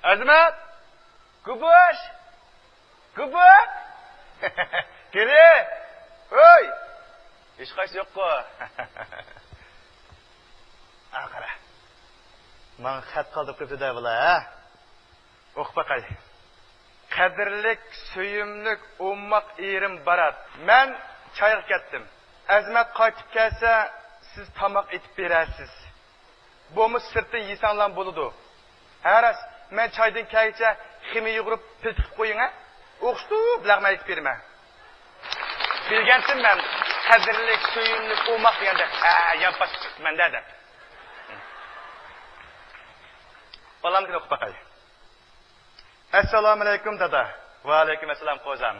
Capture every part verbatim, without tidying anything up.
ئەزىمەت! گۇبۇش! گۇبۇك! كېلى! ھوي! ھېچقايسى يوققۇ. ئا، قارا. ماڭا خەت قالدۇرۇپ قويۇپتۇ-دە بۇلار، ھە؟ ئوقۇپ باقاي. قەدىرلىك، سۆيۈملۈك، ئوماق ئېرىم بارات. مەن چايغا كەتتىم. ئەزىمەت قايتىپ كەلسە، سىز تاماق ئېتىپ بېرەرسىز. بولمىسا سىرتتىن يېسەڭلار بولىدۇ. ھە راست، مەن چايدىن كەلگىچە خېمىر يۇغۇرۇپ پىل تىقىپ قويۇڭ ھە. ئوخشىتىپ لەغمەن ئېيتىپ بېرىمەن. بىلگەنتىم مەن، قەدىرلىك، سۆيۈملۈك، ئوماق دېگەندە، ھە، يانپاش چىقىپتىمەن-دە دەپ. بالامنىڭكىنى ئوقۇپ باقاي. ئەسسالامۇئەلەيكۇم دادا. ۋەئەلەيكۇم ئەسسالام قوزام.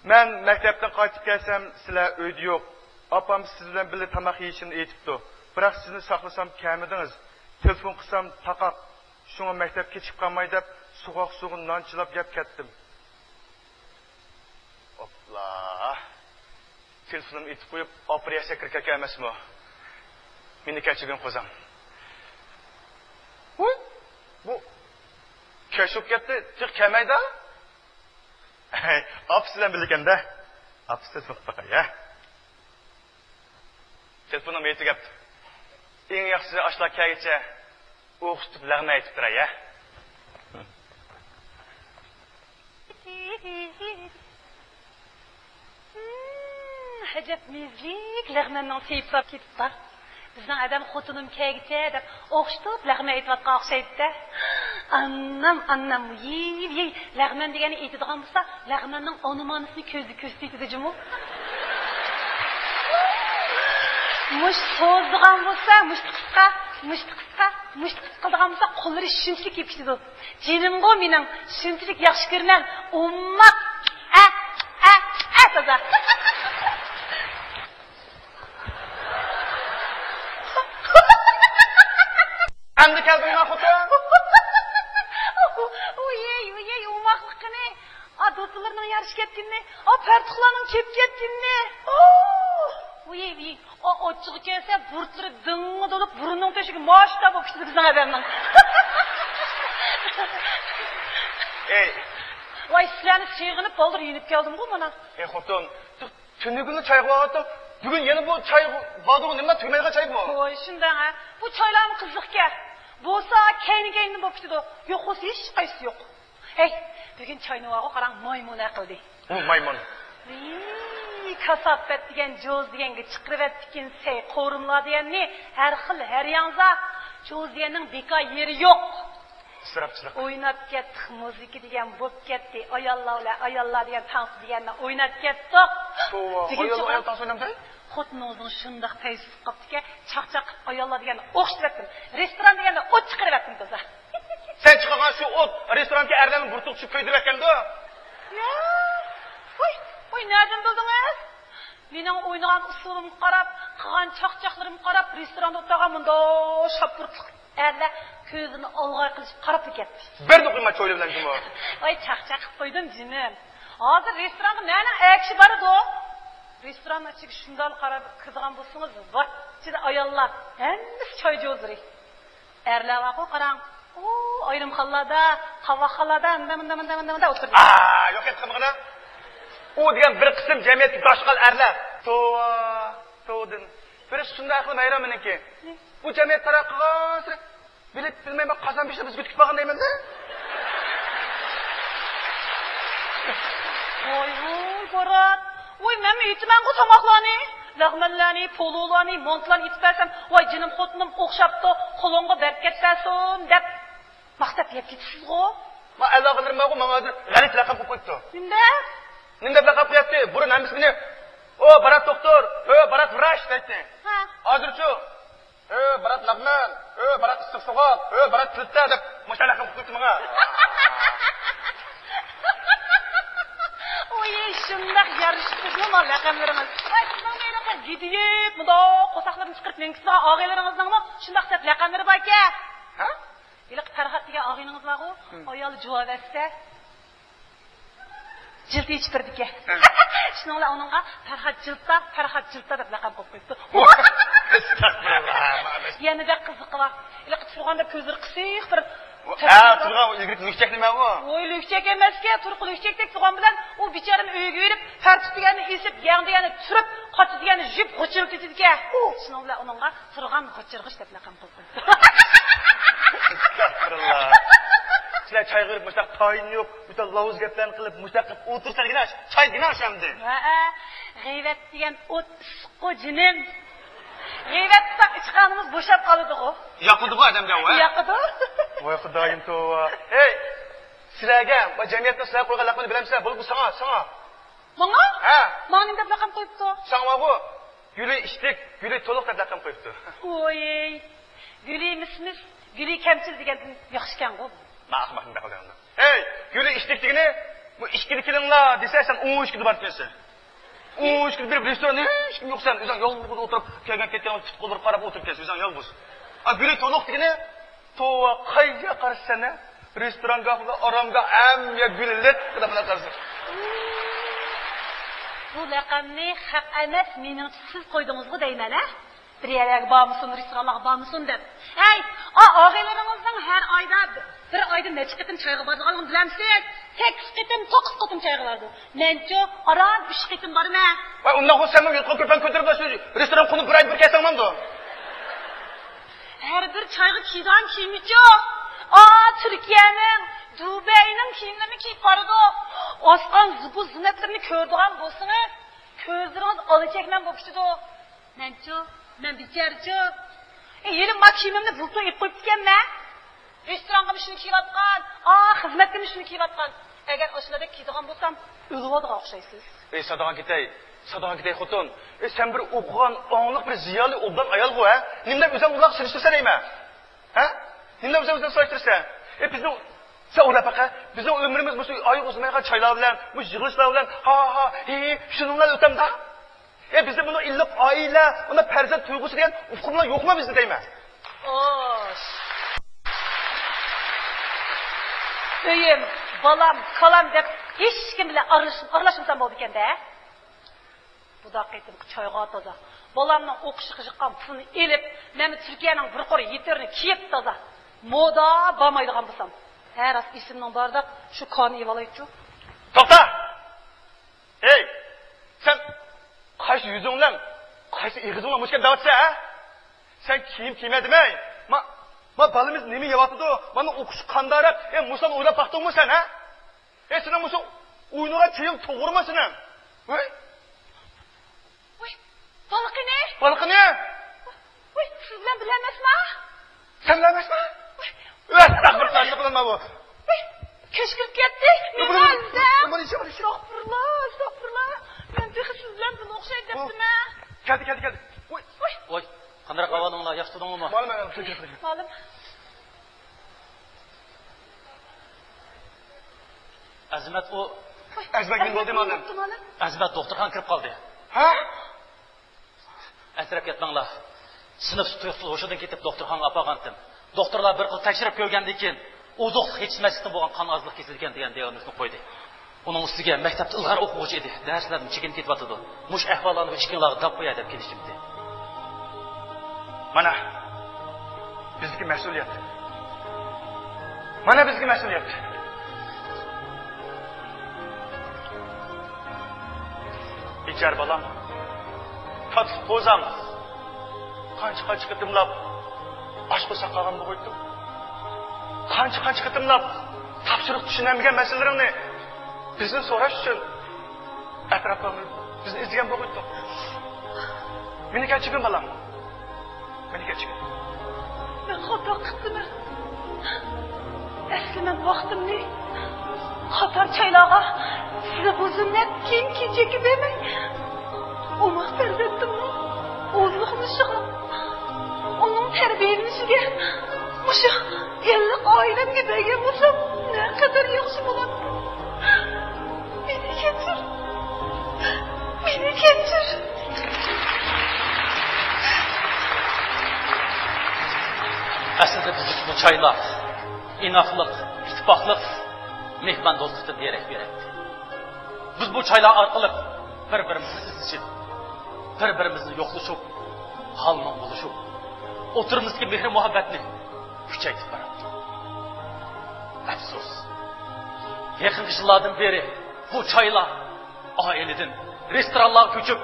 مەن مەكتەپتىن قايتىپ كەلسەم، سىلەر ئۆيدە يوق. ئاپام سىز بىلەن بىللە تاماق يېيىشىمنى ئېيتىپتۇ. بىراق سىزنى ساقلىسام كەلمىدىڭىز. تېلېفون قىلسام تاقاق. شۇڭا مەكتەپكە چىقىپ قالماي دەپ سوغۇق سۇغا نان چىلاپ يەپ كەتتىم. ئوپلا. تېلېفونۇمنى ئېتىپ قويۇپ، ئاپىرىيەسكە كىرىپ كەتكەن ئەمەسمۇ؟ مېنى كەچۈرگىن قوزام. ۋوي، بۇ كەچ بولۇپ كەتتى، تېخى كەلمەيدۇ. ئاپىسى بىلەن بىللىكەندە. ئاپىسى تېلېفون قىلىپ باقاي، ھە؟ تېلېفونۇم يېتىپ كەپتۇ. ئەڭ ياخشىسى ئاشۇلار كەلگىچە ئوخشىتىپ لەغمەن ئېيتىپ تۇراي، ھە؟ ھىم، ئەجەب مېزىلىك لەغمەننىڭ سېيىپ ساپ كېتىپتۇ. بىزنىڭ ئادەم خوتۇنۇم كەلگۈچە دەپ ئوخشىتىپ لەغمەن ئېيتىۋاتقان ئوخشايدۇ-دە. ئانام، ئانام، يېي، يېي، لەغمەن دېگەننى ئېيتىدىغان بولسا، لەغمەننىڭ ئانىمانىسىنى كۆزىدە كۆرسىتىۋېتىدۇ جۇمۇ. مۇشت سوزىدىغان بولسا، مۇشتى قىسقا، مۇشتى قىسقا، مۇشتى قىسقا قىلىدىغان بولسا، قوللىرى شۇنچىلىك كېلىپ كېتىدۇ. جېنىمغۇ مېنىڭ، شۇنچىلىك ياخشى كۆرىمەن. ئوماق. ئە، ئە، ئە، تازا. ئەمدى كەلدىڭما خوتۇن؟ ۋۇيەي، ۋۇيەي، ئوماقلىقىنى. ئا، دوپپىلىرىنىڭ يارىشىپ كەتكىنىنى، ئا، پەرتۇقلارنىڭ كېپىپ كەتكىنىنى. ۋۇيەي، ۋۇيەي. ئا، ئاچچىقى كەلسە بۇرۇتلىرى دىڭڭىدە بولۇپ، بۇرنىنىڭ تۆشۈكى ماشتا بولۇپ كېتىدۇ بىزنىڭ ئادەمنىڭ. ئەي. ۋاي، سىلەرنى سېغىنىپ بالدۇر يېنىپ كەلدىمغۇ مانا. ئەي خوتۇن، تۈنۈگۈنلا چايغا بارغانتىڭ، بۈگۈن يەنە بۇ چاي باردىغۇ، نېمىلا تۈگىمەيدىغان چاي بۇ؟ ۋاي، شۇنداق ھە. بۇ چايلارمۇ قىزىقكەن. بولسا كەينى-كەينىدىن بولۇپ كېتىدۇ. يوق بولسا ھېچقايسىسى يوق. ھەي، بۈگۈن چاينى بارغۇ قاراڭ، مايمۇن ھە قىلدى. ھۇ، مايمۇن. ۋىي، كاساپەت دېگەن، جوز دېگەنگە چىقىرىۋەتتىكىن سەي قورۇملار دېگەننى، ھەر خىل، ھەر ياڭزا. جوز دېگەننىڭ بىكار يېرى يوق. ئىسراپچىلىق. ئويناپ كەتتۇق، مۇزىكا دېگەن بوپ كەتتى. ئاياللار بىلەن ئاياللار دېگەن تانسا دېگەننى ئويناپ كەتتۇق. توۋا، دېگىنە ئاياللار ئايال تانسا ئوينامدۇ؟ خوتۇنىڭىزنىڭ شۇنداق پەيزى تۇتۇپ قاپتىكەن، چاقچاق قىلىپ ئاياللار دېگەننى ئوخشىتىۋەتتىم. رېستوران دېگەندە ئوت چىقىرىۋەتتىم تازا. سەن چىقارغان شۇ ئوت رېستوراندا ئەرلەرنىڭ بۇرۇتىغا چۈشۈپ كۆيدۈرۈۋەتكەندۇ؟ يا، ۋوي، ۋوي، نەدىن بىلدىڭىز؟ مېنىڭ ئوينىغان ئۇسسۇلۇمغا قاراپ، قىلغان چاقچاقلىرىمغا قاراپ، رېستوراندا ئولتۇرغان مۇنداق شاپپۇرتلۇق ئەرلەر كۆزىنى ئالغاي قىلىشىپ قاراپلا كەتتى. بەردى قويما چويلا بىلەن جۇمۇ. ۋاي، چاقچاق قىلىپ قويدۇم جېنىم. ھازىر رېستورانغا نەنىڭ ئەكىشى بارىدۇ؟ رېستوراننىڭ ئىچىگە شۇنداق قاراپ كىرىدىغان بولسىڭىز، ۋاچچىدا ئاياللار، ھەممىسى چاي جوزىرى. ئەرلەر بارغۇ، قاراڭ. ئۇ ئايرىمخانىلاردا، قاۋاقخانىلاردا، مۇندا، مۇندا، مۇندا، مۇندا، مۇندا ئولتۇرىدۇ. ئا، يوق گەپ قىلمىغىنا. ئۇ دېگەن بىر قىسىم جەمئىيەتكە داش قىلغان ئەرلەر. توۋا، توۋىدىن. بىرسى شۇنداق قىلىپ ھەيران مېنىڭكى. بۇ جەمئىيەت تەرەققىي قىلغانسېرى بىلىپ بىلمەي مەن قازان بېشىدا بىزگە ئۆتۈپ بارغان دەيمەن-دە. ۋاي، ۋاي، بارات. ۋاي، مەنمۇ ئېتىمەنغۇ تاماقلارنى. لەغمەنلەرنى، پولۇلارنى، مانتىلارنى ئېتىپ بەرسەم، ۋاي، جېنىم خوتۇنۇم ئوخشاپتۇ، قولۇڭغا بەرىكەت بەرسۇن دەپ ماختاپ يەپ كېتىسىزغۇ. ما ئالاقىلىرىم بارغۇ، ماڭا ھازىر غەلىتە لەقەم قويۇپ قويۇپتۇ. نېمە دەپ؟ نېمە دەپ لەقەم قوياتتى؟ بۇرۇن ھەممىسى مېنى، ئو، بارات دوختۇر، ئو، بارات ۋراچ دەيتتى. ھە. ھازىرچۇ؟ ئۆ، بارات لەغمەن، ئۆ، بارات ئىسسىق سوغۇق، ئۆ، بارات پىلتە دەپ مۇشۇ لەقەم قويۇپتۇ ماڭا. ۋوي، شۇنداق يارىشىپتۇ ما لەقەملىرىڭىز. ۋاي، سىزنىڭ ھېلىقى گىدىيىپ، مۇنداق قورساقلىرىنى چىقىرىپ مېڭىپ كېتىدىغان ئاغىنىلىرىڭىزنىڭمۇ شۇنداق دەپ لەقەملىرى باركەن. ھە؟ ھېلىقى پەرھات دېگەن ئاغىنىڭىز بارغۇ، ھىم. ئايالى جۇۋا بەرسە، جىلتى ئېچىپ بېرىدىكەن. ھە. شۇنىڭ بىلەن ئۇنىڭغا پەرھات جىلتا، پەرھات جىلتا دەپ لەقەم قويۇپ قويۇپتۇ. ئەستەغپۇرۇللا. يەنە بەك قىزىقى بار. ھېلىقى تۇرغاندا كۆزلىرى قىسىق بىر ھە، تۇرغان ئىلگىرىكى لۈكچەك نېمە ئۇ؟ ۋوي، لۈكچەك ئەمەسكەن، تۇرقى لۈكچەكتەك تۇرغان بىلەن ئۇ بىچارىنى ئۆيىگە بېرىپ، پەرتۇت دېگەننى ئېسىپ، يەڭ دېگەننى تۈرۈپ، قاچا دېگەننى يۇيۇپ، غۇچۇلۇپ كېتىدىكەن. شۇنىڭ بىلەن ئۇنىڭغا تۇرغان غۇچۇرغۇچ دەپ لەقەم قويۇپ قويدۇم. ئەستەغپۇرۇللا. سىلەر چايغا بېرىپ مۇشۇنداق تايىنى يوق، مۇشۇنداق لاۋۇز گەپلەرنى قىلىپ، مۇشۇنداق قىلىپ ئولتۇرسا دېگىنە، چاي دېگىنە ئاشۇ ئەمدى. ھەئە، غەيۋەت دېگەن ئوت ئىسسىققۇ جېنىم. غەيۋەت قىلساق ئىچقانىمىز بوشاپ قالىدىغۇ. ياقىدىغۇ ئادەمگە ئۇ، ھە؟ ياقىدۇ. ۋاي خۇدايىم توۋا. ھەي، سىلەرگە، بۇ جەمئىيەتنىڭ سىلەرگە قويغان لەقىمىنى بىلەمسىلەر؟ بولۇپمۇ ساڭا، ساڭا. ماڭا؟ ھە. ماڭا نېمە دەپ لەقەم قويۇپتۇ؟ ساڭىمۇ، گۈلى ئىشتىك، گۈلى تولۇق دەپ لەقەم قويۇپتۇ. ۋوي، گۈلى مىس مىس، گۈلى كەمچىل دېگەندىن ياخشىكەنغۇ. مانا ئەخمەقنى بەك قىلغان. ھەي، گۈلى ئىشتىك دېگىنى، بۇ ئىشىكنى كېلىڭلار دېسە، سەن ئون ئىككىدە بارىدىكەنسەن. ئون ئىككىدە بېرىپ رېستوراندا ھېچكىم يوق، سەن ئۆزۈڭ يالغۇز ئولتۇرۇپ، كەلگەن كەتكەن پۇت-قوللىرىغا قاراپ ئولتۇرۇپ كەتسەن، ئۆزۈڭ يالغۇز. ئا، گۈلى تولۇق دېگىنى، توۋا، قايسى يەرگە قارىسا سەن، ھە؟ رېستورانگاھمۇ، ئارامگاھ، ھەممە يەر گۈللۈك، قانداق قىلىپ قارىسا. بۇ لەقەمنى خەق ئەمەس، مېنىڭچە سىز قويدىڭىزغۇ دەيمەن، ھە؟ بىر يەرلەرگە بارمىسۇن، رېستورانلارغا بارمىسۇن دەپ. ھەي، ئا، ئاغىنىلىرىڭىزنىڭ ھەر ئايدا، بىر ئايدا نەچچە قېتىم چايغا بارىدىغانلىقىنى بىلەمسىز؟ سەككىز قېتىم، توققۇز قېتىم چايغا بارىدۇ. مەنچۇ، ئاران ئۈچ قېتىم بارىمەن. ۋاي، ئۇنداق بولسا سەنمۇ يوتقان كۆپەڭ كۆتۈرۈپ شۇ رېستوران قونۇپ بىر ئاي بىر كەلسەڭ بولمامدۇ؟ ھەر بىر چايغا كىيىدىغان كىيىمىچۇ؟ ئا، تۈركىيەنىڭ، دۇبەينىڭ كىيىملىرىنى كىيىپ بارىدۇ. ئاسقان زىبۇ زىننەتلىرىنى كۆرىدىغان بولسىڭىز، كۆزلىرىڭىز ئالا چەكمەن بولۇپ كېتىدۇ. مەنچۇ، مەن بىچارىچۇ. ئە، ھېلى ما كىيىمىمنى بۇلتۇر ئېلىپ قويۇپتىكەنمەن. رېستورانغىمۇ شۇنى كىيىۋاتقان، ئا، خىزمەتكىمۇ شۇنى كىيىۋاتقان. ئەگەر ئاشۇنداق كىيىدىغان بولسام، ئۆلۈۋالىدىغان ئوخشايسىز. ئەي، ساداڭ كېتەي، ساداڭ كېتەي خوتۇن. ئەي، سەن بىر ئوقۇغان، ئاڭلىق، بىر زىيالىي، ئوبدان ئايالغۇ، ھە؟ نېمىدەپ ئۆزۈڭ ئۇنداق سېلىشتۇرىسەن دەيمەن؟ ھە؟ نېمىدەپ ئۆزۈڭ ئۇنداق سېلىشتۇرىسەن؟ ئەي، بىزنىڭ، سەن ئويلاپ باقە، بىزنىڭ ئۆمرىمىز مۇشۇ ئايىغى ئۇزىمايدىغان چايلار بىلەن، مۇشۇ يىغىلىشلار بىلەن، ھا، ھا، ھى، ھى، شۇنىڭ بىلەن ئۆتەمدۇ؟ ئە، بىزدە بۇنىڭ ئىللىق ئائىلە، بۇنىڭ پەرزەنت تۇيغۇسى دېگەن ئۇقۇملار يوقمۇ بىزدە دەيمەن؟ خوش. ئۆيۈم، بالام، كالام دەپ ھېچكىم بىلەن ئارىلىشىپ، ئارىلاشمىسام بولىدىكەن-دە. بۇدا قېتىمقى چايغا تازا. بالامنىڭ ئوقۇشىغا چىققان پۇلنى ئېلىپ، مەن تۈركىيەنىڭ بىر قۇر يېتىرىنى كىيىپ تازا. مودا بارمايدىغان بولسام. ھە، راست ئېسىمنىڭ بارىدا شۇ كانى ئېلىۋالايچۇ. توختا! ھەي! سەن قايسى يۈزۈڭ بىلەن، قايسى ئېغىزىڭ بىلەن مۇشۇ گەپنى دەۋاتىسەن، ھە؟ سەن كىيىم كىيمە دېمەي. ما، ما بالىمىز نېمە يەۋاتىدۇ؟ مانا ئوقۇشى قانداقراق؟ ھە، مۇشۇلارنى ئويلاپ باقتىڭمۇ سەن، ھە؟ ھە، سېنىڭ مۇشۇ ئوينىغان چېيىڭ توغرىمۇ سېنىڭ؟ ھەي! ۋاي، بالىقىنى! بالىقىنى! ۋاي، سىز بىلەن بىللە ئەمەسما؟ سەن بىلەن ئەمەسما؟ ۋاي. ئەستەغپۇرۇللا، ئەستەغپۇرۇللا بۇ. ۋاي، كۆچۈپ كىرىپ كەتتى. مېنى ئەلدە. ئەستەغپۇرۇللا، ئەستەغپۇرۇللا. مەن تېخى سىز بىلەن بۇنى ئوخشايدۇ دەپتىمەن. كەلدى، كەلدى، كەلدى. ۋاي. ۋاي. ۋاي، قانداق ئەھۋالىڭلار؟ ياخشى تۇردۇڭلارمۇ؟ مالىم، مالىم. ئەزىمەت ئۇ. ئەزىمەت نېمە بولدى، مالىم؟ ئەزىمەت دوختۇرخانىغا كىرىپ قالدى. ھە؟ ئەنسىرەپ كەتمەڭلار. سىنىپ تۇيۇقسىز ھوشىدىن كېتىپ دوختۇرخانىغا ئاپارغانتىم. دوختۇرلار بىر قىز تەكشۈرۈپ كۆرگەندىن كېيىن، ئوزۇقلۇق يېتىشمەسلىكتىن بولغان قان ئازلىق كېسىلى ئىكەن دېگەن دىئاگنوزنى قويدى. ئۇنىڭ ئۈستىگە مەكتەپتە ئىلغار ئوقۇغۇچى ئىدى، دەرسلەردىن چېكىنىپ كېتىۋاتىدۇ. مۇشۇ ئەھۋاللارنى بۇ ئىككىڭلارغا دەپ قوياي دەپ كېلىشىمدى. مانا، بىزدىكى مەسئۇلىيەت. مانا بىزدىكى مەسئۇلىيەت. بىچارە بالام، تاتلىق قوزام، قانچە-قانچە قېتىملاپ ئاچقۇ ساقاغان بولغۇيتتۇق. قانچە-قانچە قېتىملاپ تاپشۇرۇق چۈشىنەلمىگەن مەسىلىلىرىڭنى بىزدىن سوراش ئۈچۈن ئەتراپلارنى بىزنى ئىزدىگەن بولغۇيتتۇق. مېنى كەچۈرگىن، بالام. مېنى كەچۈرگىن. مەن خاتا قىپتىمەن. ئەسلى مەن ۋاقتىمنى خاتا چايلارغا، سىزگە بۇ زىننەت كىيىم-كېچەككە بەرمەي، ئوماق پەرزەنتىمنىڭ ئوزۇقلىنىشىغا، ئۇنىڭ تەربىيەلىنىشىگە، مۇشۇ ئىللىق ئائىلەمگە بەرگەن بولسام، نەقەدەر ياخشى بولاتتى. مېنى كەچۈر. مېنى كەچۈر. ئەسلىدە بىزدىكى بۇ چايلار ئىناقلىق، ئىتتىپاقلىق، مېھماندوستلۇقتىن دېرەك بېرەتتى. بىز بۇ چايلار ئارقىلىق بىر-بىرىمىزنى ئىزدىشىپ، بىر-بىرىمىزنى يوقلىشىپ، ھالنى بولۇشۇپ، ئوتتۇرىمىزدىكى مېھرى-مۇھەببەتنى كۈچەيتىپ باراتتۇق. ئەپسۇس. يېقىنقى يىللاردىن بېرى بۇ چايلار ئائىلىدىن رېستورانلارغا كۆچۈپ،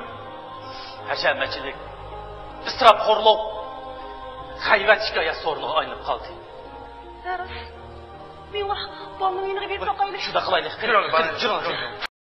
ھەشەمەتچىلىك، ئىسراپخورلۇق، غەيۋەت شىكايەت سورۇنىغا ئايلىنىپ قالدى. راست. مېڭە، بالىنىڭ يېنىغا بېرىپ باقايلى. شۇنداق قىلايلى. قېنى، يۈرۈڭ، يۈرۈڭ.